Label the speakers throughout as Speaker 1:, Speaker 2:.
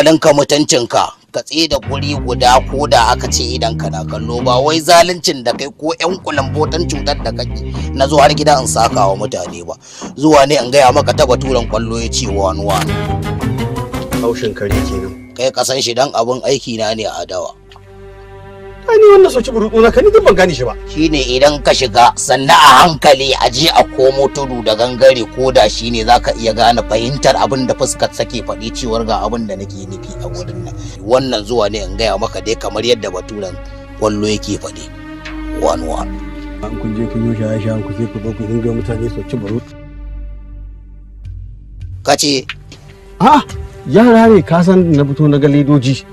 Speaker 1: Hankalinka, mutuncinka, ka tsaye da guri guda. Ko da aka ce idan kana kallo, ba wai zaluncin da kai ko yan kulambotan cutar da kake na zo har gida in saka wa mutane ba. Zuwa ne in gaya maka ta baturen kwallo ya ce one one.
Speaker 2: Haushin kare kenan.
Speaker 1: Kai ka san shi dan abin aiki na ne a dawa.
Speaker 2: Ai ni wannan soki burutsu na ka, ni duk ban gane shi ba.
Speaker 1: Shine idan ka shiga sannan a hankali, a je a komo tudu da gangare, ko da shine zaka iya gane fahimtar abin da fuskar take faɗi, cewar ga abin da nake nufi a wurin nan. Wannan zuwa ne in gaya maka dai kamar yadda baturen kwallo yake faɗi, one one.
Speaker 2: An kun je kun yi shaye shayen ku, sai ku zo ku dinga mutane soki burutsu.
Speaker 1: Kace?
Speaker 2: A yara ne, ka san na fito na ga ledoji,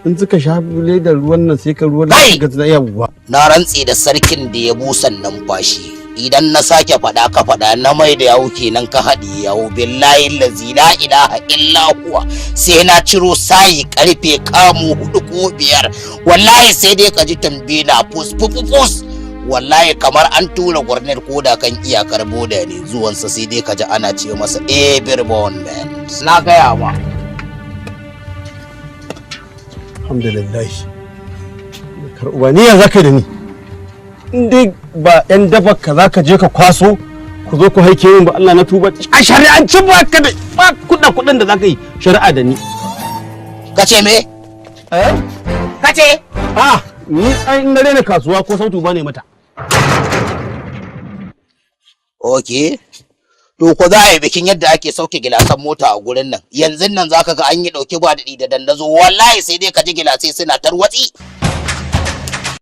Speaker 2: in suka sha ledar ruwan nan sai ka ruwan
Speaker 1: Kai!
Speaker 2: ga yawwa.
Speaker 1: Na rantse da sarkin da ya busan numfashi, idan na sake faɗa ka faɗa na mai da yawo kenan ka haɗi yawo. Billahi lazi la ilaha illa huwa, sai na ciro sayi karfe kamu hudu ko biyar. Wallahi sai dai ka ji tambina fus fus fus. Wallahi kamar an tura gwarnar koda kan iyakar boda ne zuwansa, sai dai ka ji ana ce masa everyone man. Na gaya ma.
Speaker 2: Alhamdulillah. Karɓuwa ni ya zaka da ni, in dai ba yan dafa ka zaka je ka kwaso ku zo ku haike min ba. Allah na tuba, a shari'anci ba ka da ba kuɗa kuɗin da zaka yi shari'a da ni.
Speaker 1: Ka ce me?
Speaker 2: Eh.
Speaker 1: Ka ce?
Speaker 2: A ni ai in na rena kasuwa ko sautu ba ne mata.
Speaker 1: Ok. To ko za a yi bikin yadda ake sauke gilasan mota a gurin nan. Yanzu nan zaka ga an yi ɗauki ba daɗi da dandazo. Wallahi sai dai ka ji gilasai suna tarwatsi.